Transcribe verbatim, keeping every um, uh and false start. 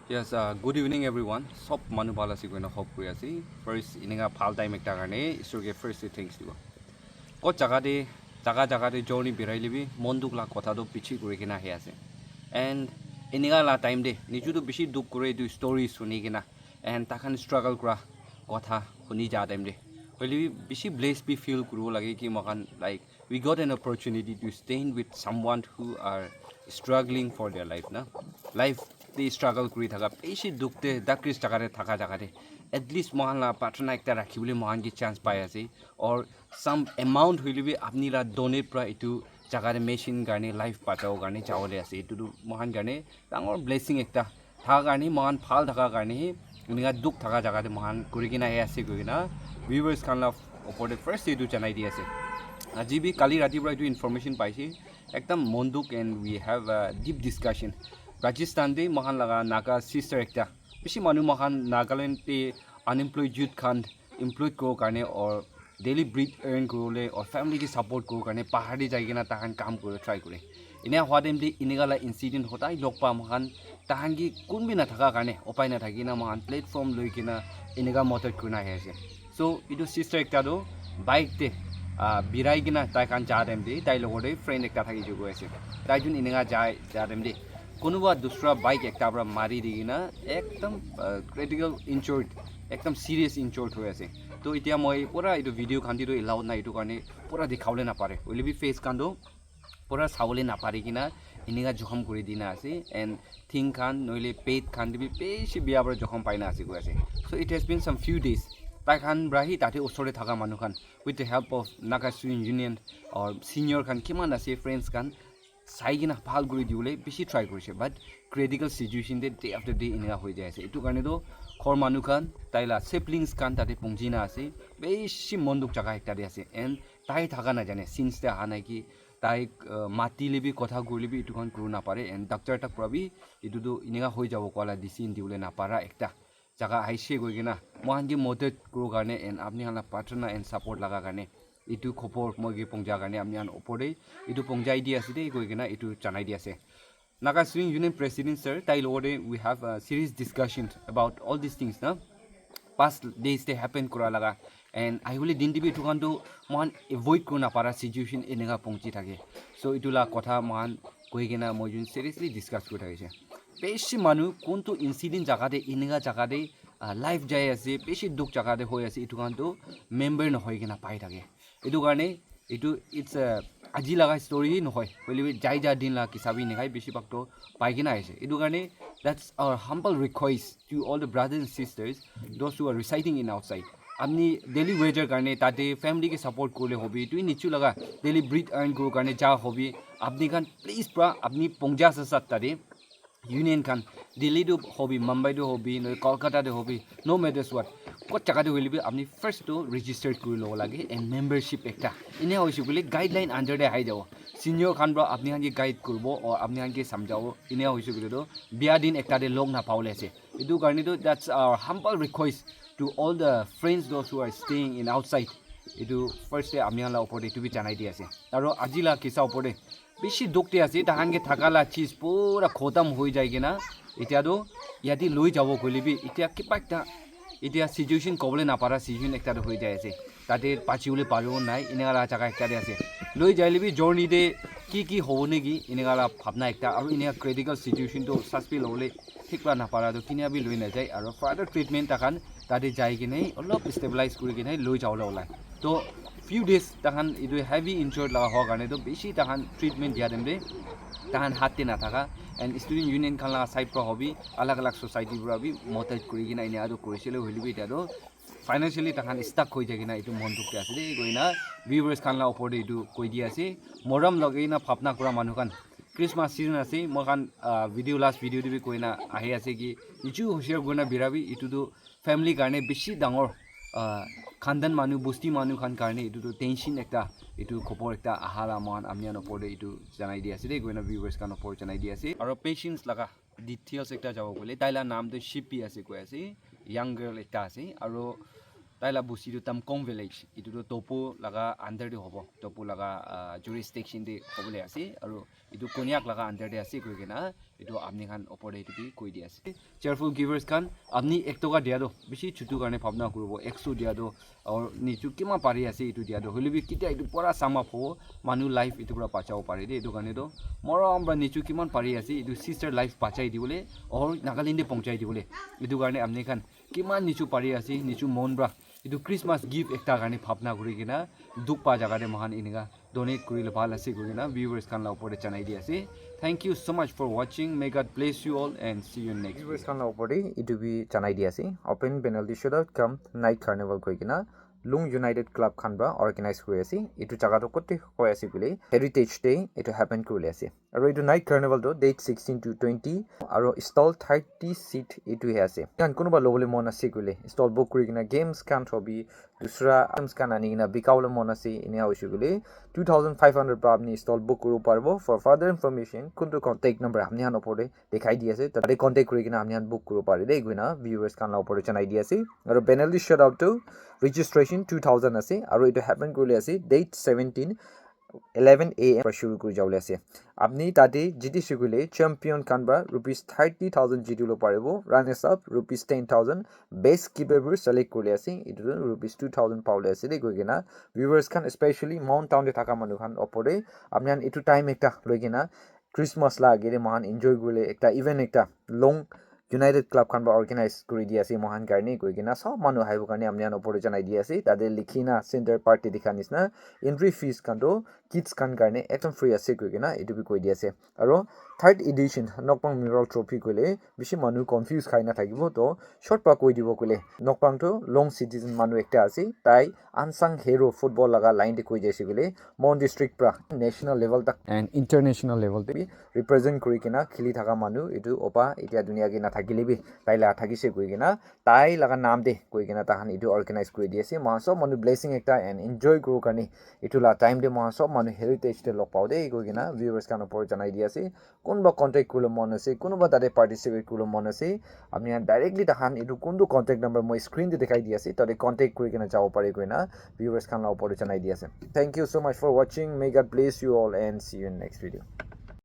Yes, uh, good evening everyone. Sob manu bhal ase koina hope kuri ase. First, ininga bhal time ekta karne Isor ke first te thanks dibo. Kot jaga te, jaga jaga te journey birai lebi mon dukh la kotha to piche kuri kena ahi ase. And ininga la time te niju to bishi dukh kure etu story suni kena and takhan struggle kura kotha huni ja time te. Hoile bi bishi blessed bi feel kuribo lage ki moikhan like we got an opportunity to stand with someone who are struggling for their life na. Life te struggle kuri thaka bishi dukh te dakris jaga te thaka jaga te at least moikhan la prarthana ekta rakhi bole moikhan ke chance pai ase or some amount hoile bi apni la donate pra etu jaga te machine karne life bachabo karne jabo le ase. Etu tu moikhan karne dangor blessing ekta thaka karne moikhan bhal thaka karne hi eninka dukh thaka jaga te moikhan kuri kena ahi ase koi kena viewers khan la opor te first etu janai di ase. Aji bi kali rati pra etu information paise ekdam mon dukh and we have a deep discussion. Rajasthan te moikhan laga Naga sister ekta bishi manu moikhan Nagaland te unemployed youth khan employed kuro karne or daily bread earn kuribole or family ke support kuro karne bahar te jai kena tahan kam kuri try kure. Enia hua time te enika la incident hodai log pa moikhan tahan ke kun bi nathaka karne upai nathaki na moikhan platform loi kena enika madad kurina ahi ase. So etu sister ekta tu bike te ah, birai kena tai khan ja time te tai logot te friend ekta thaki jai koi ase. Tai jun enika jai ja time te kunuba dusra bike ekta pra mari di kena ekdam ah, critical injured ekdam serious injured hoi ase. To etia moi pura etu video khan te tu allowed nai etu karne pura dikhabole napare hoile bi face khan tu pura sabole napari kena enika jokhom kuri dina ase and thing khan noile pet khan te bi bishi bia para jokhom paina ase koi ase. So it has been some few days tai khan para hi tate usor te thaka manu khan with the help of Naga Student Union or senior khan kiman ase friends khan sai kena bhal kuri dibole bishi try kurise but critical situation te day after day enika hoi jai ase. Etu karne to ghor manu khan tai la siblings khan tate pongji na ase bishi mon dukh jaga ekta te ase and tai thaka na jane since te aha nai ki tai uh, mati le bi kotha kuri le bi etu khan kuri na pare and doctor tak pra bi etu tu enika hoi jabo koa la decision dibole na para ekta jaga aise koi kena moikhan ke madad kuro karne and apni khan la prarthana and support laga karne etu khobor moi ke pongja karne apni khan opor te etu pongjai di ase de koi kena etu janai di ase. Naga Student Union President sir, tai logot te we have a serious discussion about all these things na. Past days te happen kura laga and ahibole din te bi etu khan tu moikhan avoid kurina para situation enika pongji thake. So etu la kotha moikhan koi kena moi jun seriously discuss kuri thakise. Bishi manu kuntu incident jaga te enika jaga te ah, life jai ase bishi dukh jaga te hoi ase etu khan tu member nohoi kena pai thake. Etu karne etu it's a aji laga story hi nohoi hoile bi jai ja din la kisa bi nikai bishi bhag to pai kena aise. Etu karne that's our humble request to all the brothers and sisters, those who are residing in outside. Apni daily wager karne tate family ke support kurle hobi tui nichu laga daily bread earn kuru karne ja hobi apni khan please pra apni pongja sa sat tate union khan Delhi tu hobi Mumbai tu hobi noile Kolkata tu hobi no matters what kot jaga tu hoile bi apni first tu register kuri lobo lage and membership ekta ene hoise koile guideline under te ahi jabo senior khan para apni khan ke guide kuribo or apni khan ke samjhabo ene hoise koile tu bia din ekta te log na pabole ase. Etu karne tu that's our humble request to all the friends those who are staying in outside. Etu first te apni khan la opor te etu bi janai di ase aro aji la kisa opor te bishi dukh te ase tahan ke thaka la cheez pura khotam hoi jai kena etia tu yate loi jabo koile bi etia kiba ekta etia situation kobole napara situation ekta tu hoi jai ase. Tate bachi bole paribo nai enika la jaga ekta te ase loi jai le bi journey te ki ki hobo neki enika la bhabna ekta aru enika critical situation tu sas bi lobole thik pra napara tu kinia bi loi najai aru further treatment tahan tate jai kene olop stabilize kuri kene loi jabole olai. To few days tahan etu heavy injured laga hoa karne to bishi tahan treatment dia time te tahan hat te nathaka and student union khan laga side pra hobi alag alag society pra bi madad kuri kena enia tu kurisile hoile bi etia tu financially tahan stuck hoi jai kena etu mon dukh te ase de koina viewers khan la opor te etu koi di ase. Morom logai na bhabna kura manu khan Christmas season ase moikhan uh, video last video te bi koina ahi ase ki nichu husiar kurina bira bi etu tu family karne bishi dangor uh, khandan manu busti manu khan karne etu tu tension ekta etu khobor ekta aha la moikhan apni khan opor te etu janai di ase de koina viewers khan opor janai di ase aro patience laga details ekta jabo koile tai la naam tu Shipi ase koi ase young girl ekta ase aro Tai la busti tu Tamkong village, etu tu Topo laga under te hobo, Topo laga uh, jurisdiction te hobole ase, aru etu Konyak laga under te ase koi kena etu apni khan opor te etu bi koi di ase. Cheerful givers khan, apni ek toka dia tu bishi chutu karne bhabna kuribo, ekso dia tu aru nichu kima pari ase etu dia tu hoile bi kitia etu pura sum up hobo, manu life etu pura bachabo pare de, etu karne tu morom pora nichu kiman pari ase etu sister life bachai dibole aru Nagaland te pohonchai dibole, etu karne apni khan kiman nichu pari ase nichu mon pora etu Christmas gift ekta karne bhabna kuri kena dukh pa jaga te moikhan enika donate kurile bhal ase koi kena viewers khan la opor te janai di ase. Thank you so much for watching. May God bless you all and see you next viewers khan la opor te etu bi janai di ase. Open penalty shootout cum night carnival koi kena Lung United Club khan pra organize kuri ase. Etu jaga toh kote hoi ase koile Heritage Day etu happen kurile ase. Aru etu night carnival toh date sixteen to twenty aru stall thirty seat etu he ase. Khan kunuba lobole mon ase koile stall book kuri kena games khan thobi dusra items khan ani kena bika bole mon ase enia hoise koile two thousand five hundred pra apni stall book kuribo paribo. For further information kuntu contact number apni khan opor te dikhai di ase, tate contact kuri kena apni khan book kuribo pare de koina viewers khan la opor te janai di ase. Aru penalty shootout tu registration two thousand ase aru etu happen kurile ase date seventeen eleven a m pra shuru kuri jabole ase. Apni tate jiti se koile champion khan pra rupees thirty thousand jiti bole paribo, runners up rupees ten thousand, best keeper bi select kurile ase etu tu rupees two thousand pabole ase de koi kena viewers khan, especially Mon Town te thaka manu khan opor te apni khan etu time ekta loi kena Christmas la age te moikhan enjoy kurile ekta event ekta Long United Club khan pra organize kuri di ase moikhan karne koi kena sob manu ahibo karne apni khan opor te janai di ase. Tate likhi na center part te dikha nishina entry fees khan toh kids khan karne ekdom free ase koi kena etu bi koi di ase. Aro third edition Nokpang Mural Trophy koile bishi manu confuse khai na thakibo, toh short pra koi dibo koile Nokpang toh Long citizen manu ekta ase, tai unsung hero football laga line te koi jaise koile Mon district pra national level tak and international level te bi represent kuri kena kheli thaka manu etu opa etia dunia ke nathakile bi tai la thakise koi kena tai laga naam te koi kena tahan etu organize kuri di ase. Moikhan sob manu blessing ekta and enjoy kuribo karne etu la time te moikhan sob manu heritage te log pabo de koi kena viewers khan opor janai di ase. Kunba contact kuribole mon ase, kunba tate participate kuribole mon ase, apni khan directly tahan etu kuntu contact number moi screen te dikhai di ase, tate contact kuri kena jabo pare koina viewers khan la opor te janai di ase. Thank you so much for watching. May God bless you all and see you in next video.